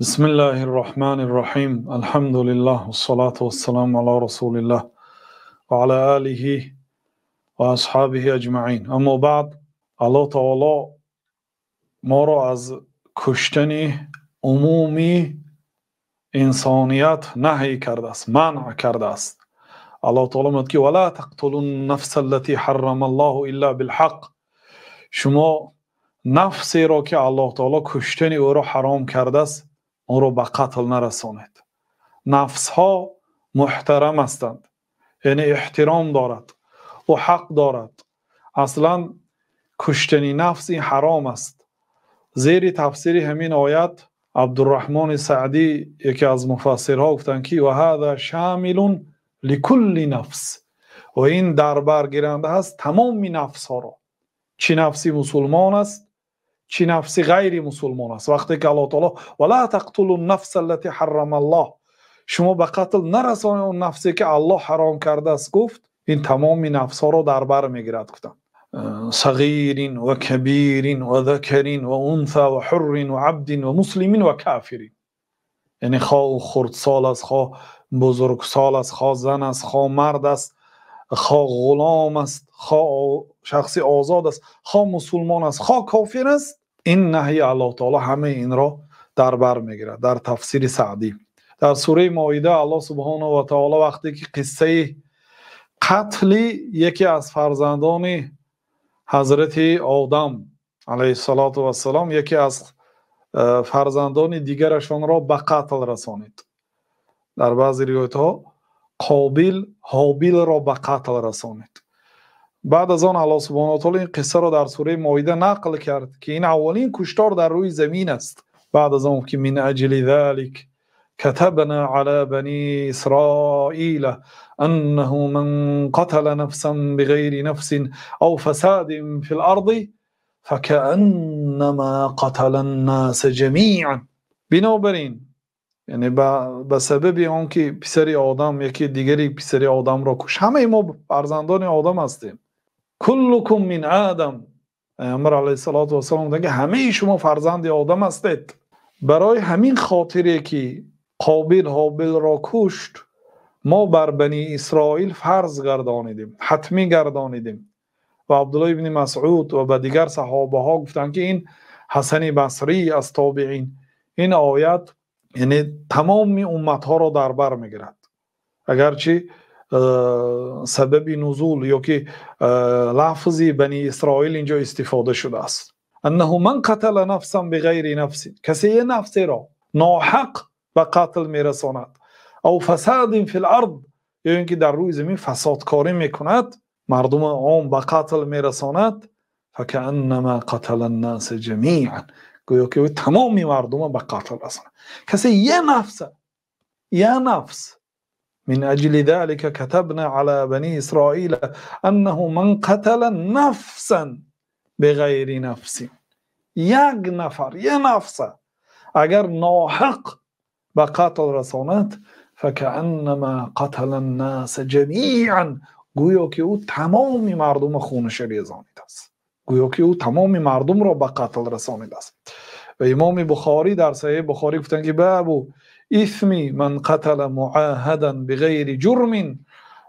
Бисмиллаҳир Роҳманир Роҳим. Алҳамдулиллаҳ вассалату вассаламу ала расулиллаҳ ва ала олиҳи ва асҳобиҳи аҷмаин. Аммо баъд, Аллоҳ таоло моро аз куштани умуми инсоният наҳй кардааст, манъ кардааст. Аллоҳ таоло мегӯяд ки ولا تقتلوا النفس التي حرم الله إلا بالحق. Шумо нафсеро ки Аллоҳ таоло куштани ӯро ҳаром кардааст, онро ба қатл нарасонед. Нафсҳо муҳтарам ҳастанд, яъне эҳтиром дорад, ӯ ҳақ дорад. Аслан куштани нафс ин ҳаром аст. Зери тафсири ҳамин оят Абдурраҳмони Саъдӣ, яке аз муфассирҳо, гуфтанд ки وهذا شامل لكل نفس, ва ин дар баргиранда ҳаст тамоми нафсҳоро, чӣ нафси мусулмон аст, чӣ нафси ғайри мусулмон аст. Вақте ки Аллоҳ таоло ولا تقتلوا النفس التي حرم الله, шумо ба қатл нарасонед он нафсе ки Аллоҳ ҳаром кардааст, гуфт, ин тамоми нафсҳоро дар бар мегирад, гуфтанд. صغير وكبير وذكر وأنثى وحر وعبد ومسلم وكافر, яъне хоҳ хурдсол аст, хоҳ бузургсол аст, хоҳ зан аст, хоҳ мард аст, хоҳ ғулом аст, хоҳ шахси озод аст, хоҳ мусулмон аст, хоҳ кофир аст. Ин наҳйи Аллоҳ таоло ҳамаи инро дар бар мегирад дар тафсири Саъдӣ. Дар сураи Моида Аллоҳ субҳонаҳу ва таоло вақте ки қиссаи қатли яке аз фарзандони ҳазрати Одам алайҳиссалоту вассалом, яке аз фарзандони дигарашонро ба қатл расонид, дар баъзе ривоятҳо Қобил Ҳобилро ба қатл расонид. Баъд аз он Аллоҳ субҳонаҳу ва таоло ин қиссаро дар сураи Моида нақл кард, ки ин аввалин куштор дар рӯи замин аст. Баъд аз он ки من أجل ذلك كتبنا على بني إسرائيل أنه من قتل نفسا بغير نفس أو فساد في الأرض فكأنما قتل الناس جميعا. Бинобар ин, яъне ба сабаби он ки писари Одам яке дигари писари Одамро кушт, ҳамаи мо фарзандони Одам ҳастем. كلكم من آدم, Паёмбар алайҳиссалоту вассалом гуфтанд ки ҳамаи шумо фарзанди Одам ҳастед. Барои ҳамин хотире ки Қобил Ҳобилро кушт, мо бар Бани Исроил фарз гардонидем, ҳатмӣ гардонидем. Ва Абдуллоҳ ибни Масъуд ва ба дигар саҳобаҳо гуфтанд ки ин Ҳасани Басрӣ аз тобеин, ин оят яъне тамоми умматҳоро дар бар мегирад, агарчи сабаби нузул ё ки лафзи Бани Исроил инҷо истифода шудааст. أنه من قتل نفسا بغير نفس, касе е нафсеро ноҳақ ба қатл мерасонад, أو فساد في الأرض, ё ин ки дар рӯи замин фасодкорӣ мекунад, мардуми ом ба қатл мерасонад, فكأنما قتل الناس جميعا, гӯё ки ӯ тамоми мардума ба қатл расонад. Касе е нафса, я нафс. من أجل ذلك كتبنا على بني إسرائيل أنه من قتل نفسا بغير نفس, як нафар, я нафса агар ноҳақ ба қатл расонад, فكأنما قتل الناس جميعا, гӯё ки ӯ тамоми мардума хунаша резонидааст, гӯё ки ӯ тамоми мардумро ба қатл расонидааст. Ва Имоми Бухорӣ дар Саҳеҳи Бухорӣ гуфтанд ки باب إثم من قتل معاهدا بغير جرم,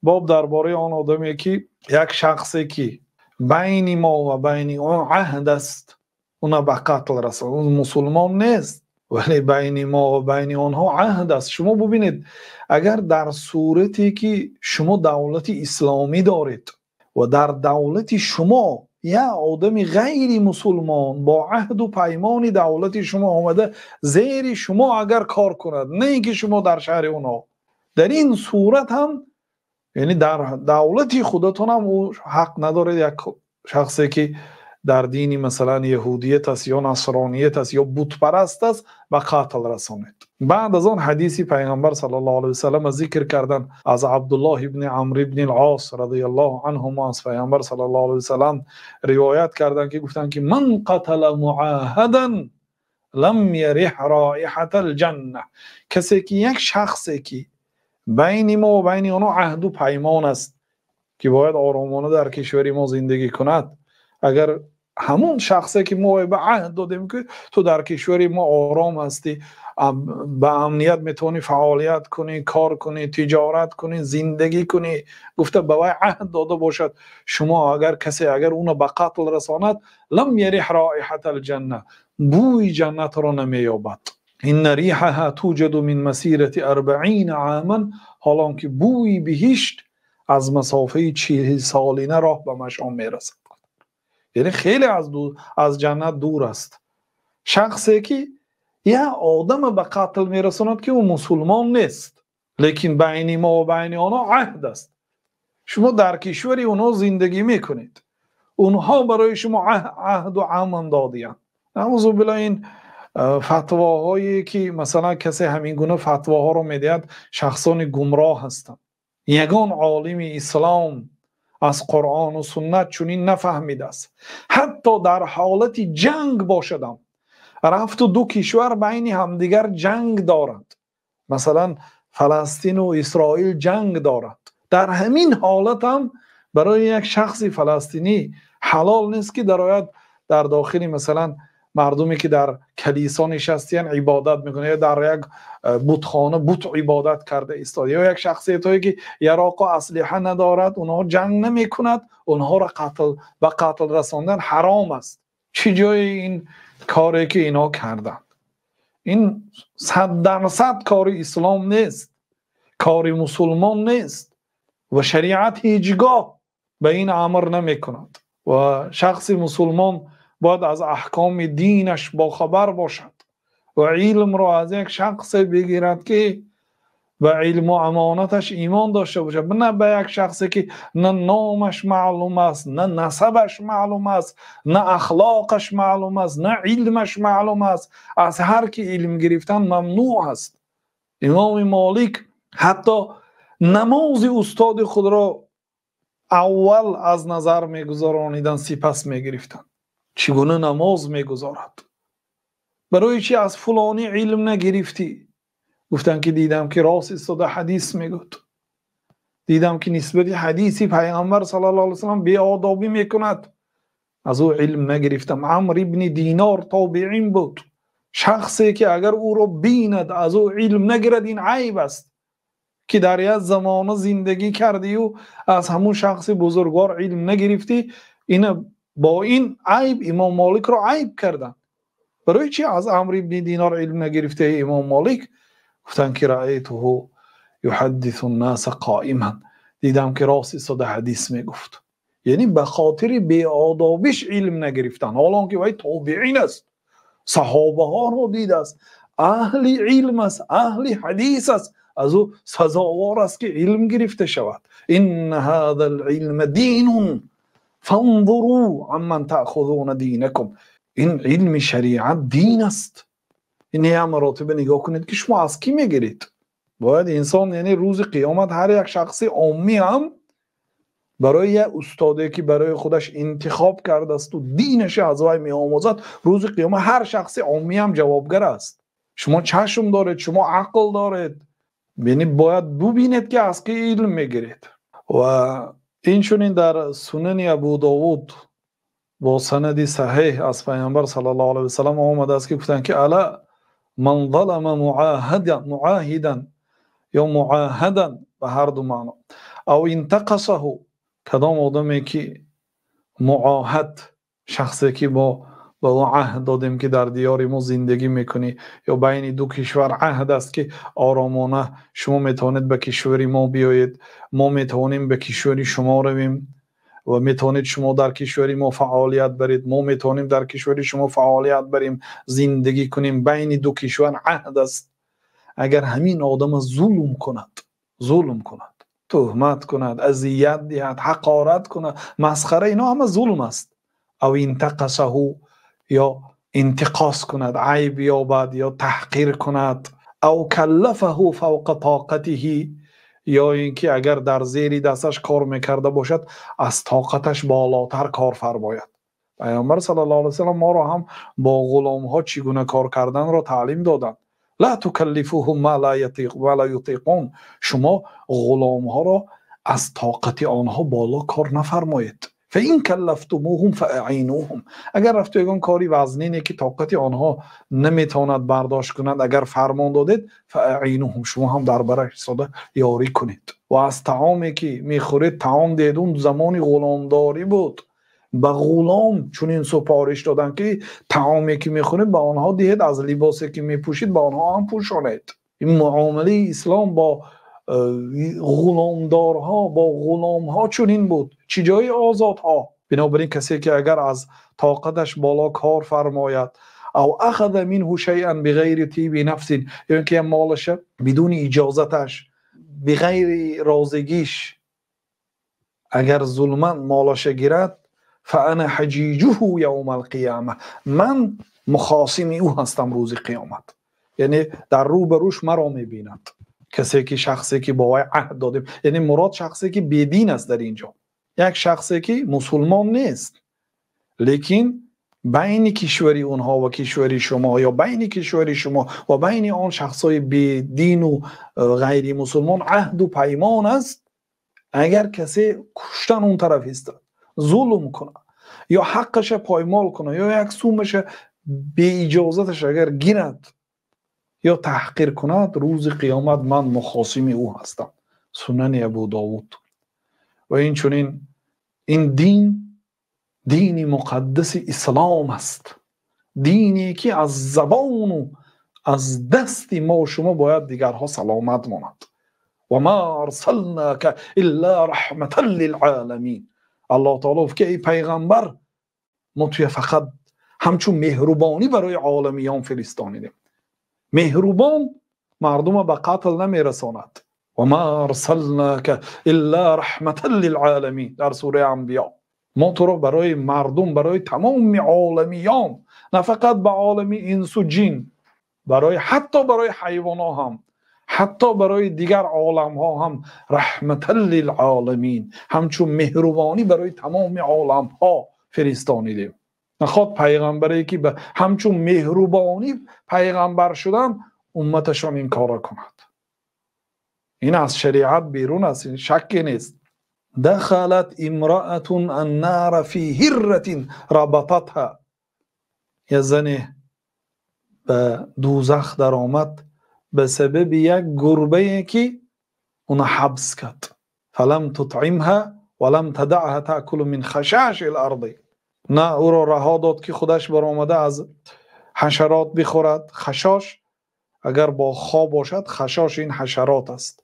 боб дар бораи он одаме ки як шахсе ки байни мо ва байни он аҳд аст, уна ба қатл расон. Ӯ мусулмон нест, вале байни мо ва байни онҳо аҳд аст. Шумо бубинед, агар дар сурате ки шумо давлати исломӣ доред ва дар давлати шумо як одами ғайри мусулмон бо аҳду паймони давлати шумо омада, зери шумо агар кор кунад, на ин ки шумо дар шаҳри онҳо, дар ин сурат ҳам, яъне дар давлати худатон ҳам ӯ ҳақ надоред як шахсе ки дар дини масалан яҳудият аст ё насроният аст ё бутпараст аст, ба қатл расонед. Баъд аз он ҳадиси Пайғамбар саллаллоҳу алайҳи васаллам зикр кардан аз Абдуллоҳ ибни Амр ибни Ос радиаллоҳу анҳумо, аз Пайғамбар саллаллоҳу алайҳи васаллам ривоят карданд, ки гуфтанд ки من قتل معاهدا لم يرح رائحة الجنة, касе ки як шахсе ки байни мо ва байни онҳо аҳду паймон аст, ки бояд оромона дар кишвари мо зиндагӣ кунад, агар Ҳамон шахсе ки мо ба аҳд додем, ки ту дар кишвари мо ором ҳастӣ, ба амният метавонӣ фаъолият кунӣ, кор кунӣ, тиҷорат кунӣ, зиндагӣ кунӣ, гуфта ба вай аҳд дода бошад. Шумо агар касе агар ӯро ба қатл расонад, лам ярих роиҳатал ҷанна, бӯи ҷаннатро намеёбад. Инна риҳаҳа туҷаду мин масирати 40 оман, ҳолон ки бӯи биҳишт аз масофаи 40 солина роҳ ба машом мерасад. Яъне хеле аз ҷаннат дур аст. Шахсе ки як одамро ба қатл мерасонад, ки ӯ мусулмон нест, лекин байни мо ва байни онҳо аҳд аст. Шумо дар кишвари онҳо зиндагӣ мекунед, онҳо барои шумо аҳду амн додаанд. Наъузу биллоҳ, ин фатвоҳое ки масалан касе ҳамин гуна фатвоҳоро медиҳад, шахсони гумроҳ ҳастанд. Ягон олими ислом аз Қуръону суннат чунин нафаҳмидааст. Ҳатто дар ҳолати ҷанг бошадам, рафту ду кишвар байни ҳамдигар ҷанг доранд, масалан Фаластину Исроил ҷанг доранд, дар ҳамин ҳолат ҳам барои як шахси фаластинӣ ҳалол нест ки дарояд дар дохили масалан мардуме ки дар калисо нишастиянд ибодат мекунанд, ё дар як бутхона бут ибодат карда истода, ё як шахсиятҳое ки яроқу аслиҳа надорад, онҳо ҷанг намекунад, онҳоро ба қатл расондан ҳаром аст. Чӣ ҷои ин коре ки инҳо карданд? Ин 100% кори ислом нест, кори мусулмон нест ва шариат ҳеҷгоҳ ба ин амр намекунад. Ва шахси мусулмон бояд аз аҳкоми динаш бохабар бошад ва илмро аз як шахсе бигирад ки ба илму амонаташ имон дошта бошад, на ба як шахсе ки на номаш маълум аст, на насабаш маълум аст, на ахлоқаш маълум аст, на илмаш маълум аст. Аз ҳар ки илм гирифтан мамнӯъ аст. Имоми Молик ҳатто намози устоди худро аввал аз назар мегузаронидан, сипас мегирифтанд. Чӣ гуна намоз мегузорад? Барои чи аз фулонӣ илм нагирифтӣ? Гуфтанд ки дидам ки рост истода ҳадис мегӯд, дидам ки нисбати ҳадиси пайғамбар саллаллоҳу алайҳи васаллам беодобӣ мекунад, аз ӯ илм нагирифтам. Амр ибни Динор тобеин буд, шахсе ки агар ӯро бинад аз ӯ илм нагирад, ин айб аст ки дар як замона зиндагӣ кардию аз ҳамун шахси бузургвор илм нагирифтӣ. Ина бо ин айб имом Моликро айб карданд. Барои чи аз Амр ибни Динор илм нагирифтаи имом Молик? Гуфтанд ки раайтуҳу юҳаддису ннаса қоиман, дидам ки рост истода ҳадис мегуфт. Яъне ба хотири беодобиш илм нагирифтан, ҳолон ки вай тобеин аст, саҳобаҳоро дидааст, аҳли илм аст, аҳли ҳадис аст, аз ӯ сазовор аст ки илм гирифта шавад. Инна ҳаза лилма динун фанзуру амман таъхузуна динакум. Ин илми шариат дин аст. Ин як маротиба нигоҳ кунед ки шумо аз кӣ мегиред. Бояд инсон, яъне рӯзи қиёмат ҳар як шахси оммӣ ҳам барои як устоде ки барои худаш интихоб кардасту динаша аз вай меомӯзад, рӯзи қиёмат ҳар шахси оммӣ ҳам ҷавобгар аст. Шумо чашм доред, шумо ақл доред, яъне бояд бубинед ки аз кӣ илм мегиред. Ва инчунин дар сунани Абу Довуд бо санади саҳеҳ аз пайғамбар саллаллоҳу алайҳи васаллам омадааст ки гуфтанд ки ала ман залама муоҳидан ё муоҳадан, ба ҳар ду маъно, ав интақасаҳу, кадом одаме ки муоҳад, шахсе ки мо ба ӯ аҳд додем ки дар диёри мо зиндагӣ мекунӣ, ё байни ду кишвар аҳд аст ки оромона шумо метавонед ба кишвари мо биёед, мо метавонем ба кишвари шумо равем ва метавонед шумо дар кишвари мо фаъолият баред, мо метавонем дар кишвари шумо фаъолият барем, зиндагӣ кунем, байни ду кишвар аҳд аст. Агар ҳамин одама зулм кунад, туҳмат кунад, азият диҳад, ҳақорат кунад, масхара, ино ҳама зулм аст. Ав интақасаҳу, ё интиқос кунад, айб ёбад ё таҳқир кунад, ав каллафаҳу фавқа тоқатиҳи, ё ин ки агар дар зери дасташ кор мекарда бошад, аз тоқаташ болотар кор фармояд. Пайғамбар саллаллоҳу алайҳи васаллам моро ҳам бо ғуломҳо чӣ гуна кор карданро таълим доданд. Ла тукаллифуҳум ма ла ютиқун, шумо ғуломҳоро аз тоқати онҳо боло кор нафармоед. فإن كلفتموهم فأعينوهم. Агар рафту ягон кори вазнине ки тоқати онҳо наметавонад бардошт кунад, агар фармон додед, فأعينوهم, шумо ҳам дар бараш истода ёрӣ кунед. Ва аз таоме ки мехӯред таом диҳед. Он замони ғуломдорӣ буд, ба ғулом чунин супориш доданд ки таоме ки мехӯред ба онҳо диҳед, аз либосе ки мепӯшид ба онҳо ҳам пӯшонед. Ин муомилаи ислом бо ғуломдорҳо, бо ғуломҳо чунин буд, чӣ ҷои озодҳо. Бинобар ин касе ки агар аз тоқаташ боло кор фармояд, ав ахаза минҳу шайъан биғайри тиби нафсин, ё ин ки молаша бидуни иҷозаташ, биғайри розигиш агар зулман молаша гирад, фаана ҳаҷиҷуҳу явма алқияма, ман мухосими ӯ ҳастам рӯзи қиёмат. Яъне дар рӯ ба рӯш маро мебинад касе ки шахсе ки бо вай аҳд додем. Яъне мурод шахсе ки бедин аст дар инҷо, як шахсе ки мусулмон нест, лекин байни кишвари онҳо ва кишвари шумо ё байни кишвари шумо ва байни он шахсҳои бедину ғайримусулмон аҳду паймон аст. Агар касе куштан он тараф истад, зулм кунад ё ҳаққаша поймол кунад ё як сумаша беиҷозаташ агар гирад ё таҳқир кунад, рӯзи қиёмат ман мухосими ӯ ҳастам. Сунани Абу Довуд. Ва инчунин ин дин дини муқаддаси ислом аст, дине ки аз забону аз дасти мо шумо бояд дигарҳо саломат монад. Ва ма арсалнака илла раҳматан лилъоламин. Аллоҳ таоло гуфт ки эй пайғамбар, мо туя фақат ҳамчун меҳрубонӣ барои оламиён фиристонидем. Меҳрубон мардума ба қатл намерасонад. Ва ма арсалнака илла раҳматан лилъоламин дар сураи Анбиё. Мо туро барои мардум, барои тамоми оламиён, на фақат ба олами инсу ҷин, барои ҳатто барои ҳайвонҳо ҳам, ҳатто барои дигар оламҳо ҳам раҳматан лилъоламин, ҳамчун меҳрубонӣ барои тамоми оламҳо фиристонидем. Наход пайғамбаре ки ҳамчун меҳрубонӣ пайғамбар шудан, умматашон ин корро кунад. Ин аз шариат берун аст, ин шакке нест. Дахалат имраатун аннара фи ҳирратин рабататха. Я зане ба дузах даромад ба сабаби як гурбае ки уна ҳабс кард. Фалам тутъимха валам тадаъха таъкулу мин хашаши ларди. На ӯро раҳо дод ки худаш баромада аз ҳашарот бихӯрад. Хашош агар бо хо бошад, хашош ин ҳашарот аст.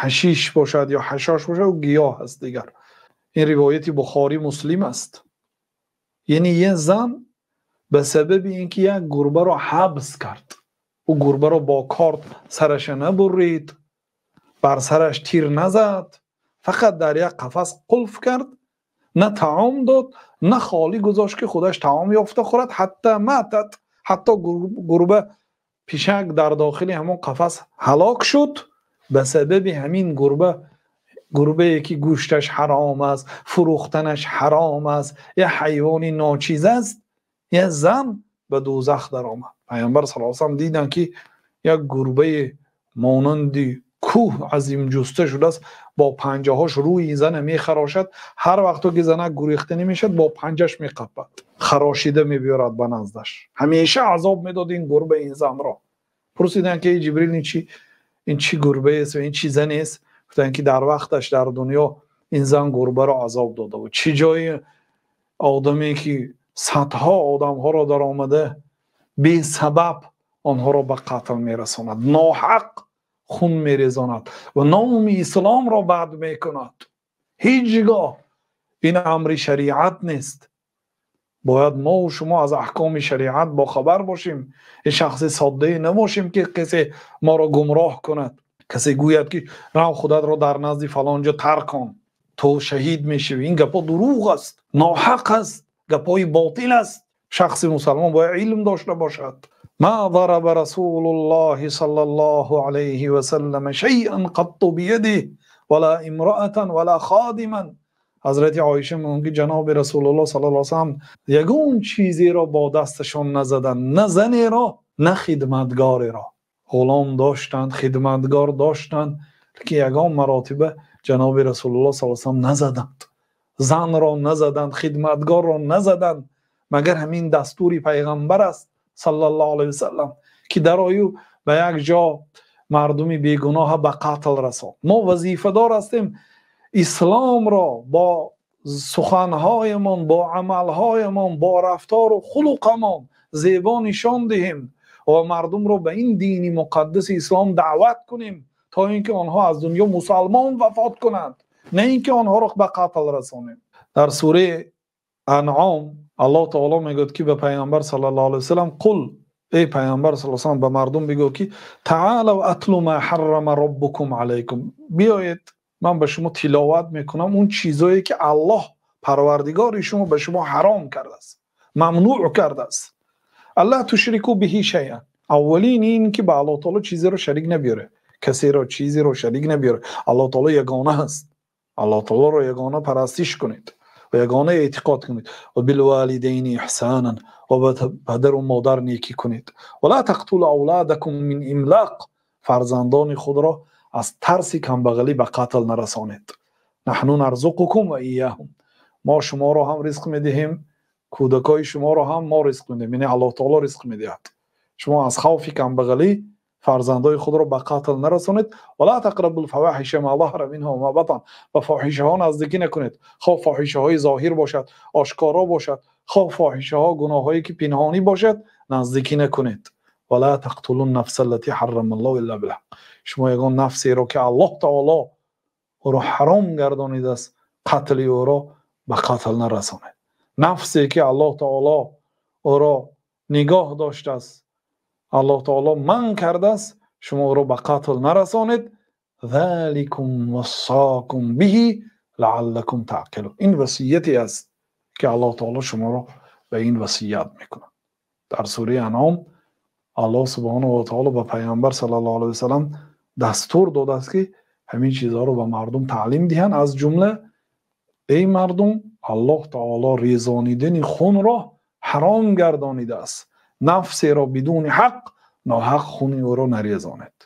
Ҳашиш бошад ё ҳашош бошад, ӯ гиёҳ аст дигар. Ин ривояти Бухорӣ Муслим аст. Яъне як зан ба сабаби ин ки як гурбаро ҳабс кард, ӯ гурбаро бо корд сараша набурид, бар сараш тир назад, фақат дар як қафас қулф кард, на таом дод, на холӣ гузошт ки худаш таом ёфта хӯрад, ҳатта матат, ҳатто гурба пишак дар дохили ҳамон қафас ҳалок шуд. Ба сабаби ҳамин гурба, гурбае ки гӯшташ ҳаром аст, фурӯхтанаш ҳаром аст, як ҳайвони ночиз аст, як зан ба дӯзах даромад. Пайғамбар саллаллоҳу алайҳи васаллам диданд ки як гурбаи монанди кӯҳ азимҷуста шудааст, бо панҷаҳош рӯи зана мехарошад. Ҳар вақто ки занак гурехта намешад, бо панҷаш меқапад, харошида мебиёрад ба наздаш. Ҳамеша азоб медод ин гурба ин занро. Пурсиданд ки эй Ҷибрил, ин чӣ гурбаест ва ин чӣ занест? Гуфтанд ки дар вақташ дар дунё ин зан гурбаро азоб дода буд. Чӣ ҷои одаме ки садҳо одамҳоро даромада бесабаб онҳоро ба қатл мерасонад, ноҳақ хун мерезонад ва номи исломро бад мекунад. Ҳеҷ гоҳ ин амри шариат нест. Бояд мо шумо аз аҳкоми шариат бохабар бошем. Ин шахси соддае набошем ки касе моро гумроҳ кунад, касе гӯяд ки рав худатро дар назди фалон ҷо тарк кун, ту шаҳид мешавӣ. Ин гапҳо дурӯғ аст, ноҳақ аст, гапҳои ботил аст. Шахси мусалмон бояд илм дошта бошад. Ма дараба расулуллоҳи саллаллоҳу алайҳи васаллам шайъан қатту биядиҳ вала имраатан вала ходиман. Ҳазрати Оиша мегӯянд ки ҷаноби Расулуллоҳ саллаллоҳу алайҳи васаллам ягон чизеро бо дасташон назаданд, на занеро, на хидматгореро. Ғулом доштанд, хидматгор доштанд, лекин ягон маротиба ҷаноби Расулуллоҳ саллаллоҳу алайҳи васаллам назаданд. занро назаданд, хидматгорро назаданд. Магар ҳамин дастури пайғамбар аст саллаллоҳу алайҳи васаллам, ки дарою ба як ҷо мардуми бегуноҳ ба қатл расон. Мо вазифадор ҳастем исломро бо суханҳоямон, бо амалҳоямон, бо рафтору хулқамон зебо нишон диҳем ва мардумро ба ин дини муқаддаси ислом даъват кунем, то инки онҳо аз дунё мусалмон вафот кунанд, на инки онҳоро ба қатл расонем. Дар сураи Анъом Аллоҳ таоло мегӯяд, ки ба пайғамбар саллаллоҳу алайҳи васаллам: қул, эй пайғамбар саллаллоҳу алайҳи васаллам, ба мардум бигӯ, ки таъалав атлу ма ҳаррама роббукум алайкум, биёед ман ба шумо тиловат мекунам он чизое ки Аллоҳ парвардигори шумо ба шумо ҳаром кардааст, мамнӯъ кардааст. Алла тушрику биҳи шайъан, аввалин ин ки ба Аллоҳ таоло чизеро шарик набиёре, касеро чизеро шарик набиёре. Аллоҳ таоло ягона аст, Аллоҳ таолоро ягона парастиш кунед ва ягона эътиқод кунед. Ва билвалидайни иҳсанан, ва ба падару модар некӣ кунед. Ва ла тақтулу авладакум мин имлоқ, фарзандони худро аз тарси камбағалӣ ба қатл нарасонед. Наҳну нарзуқукум ва ияҳум, мо шуморо ҳам ризқ медиҳем, кӯдакои шуморо ҳам мо ризқ медиҳем, яъне Аллоҳ таоло ризқ медиҳад. Шумо аз хавфи камбағалӣ фарзандои худро ба қатл нарасонед. Ва ла тақрабул фавоҳиша ма заҳара минҳа ва ма батан, ба фоҳишаҳо наздикӣ накунед, хоҳ фоҳишаҳои зоҳир бошад, ошкоро бошад, хоҳ фоҳишаҳо гуноҳҳое ки пинҳонӣ бошад, наздикӣ накунед. Ва ла тақтулу нафса аллати ҳаррамаллоҳу илла билҳақ, шумо ягон нафсеро ки Аллоҳ таоло ӯро ҳаром гардонидааст, қатли ӯро ба қатл нарасонед. Нафсе ки Аллоҳ таоло ӯро нигоҳ доштааст, Аллоҳ таоло манъ кардааст, шумо ӯро ба қатл нарасонед. Заликум вассакум биҳи лааллакум таъқилун, ин васияте аст ки Аллоҳ таоло шуморо ба ин васият мекунад. Дар сураи Анъом Аллоҳ субҳонаҳу ва таоло ба пайғамбар саллаллоҳу алайҳи васаллам дастур додааст, ки ҳамин чизҳоро ба мардум таълим диҳанд. Аз ҷумла: эй мардум, Аллоҳ таоло резонидани хунро ҳаром гардонидааст, нафсеро бидуни ҳақ ноҳақ хуни ӯро нарезонед.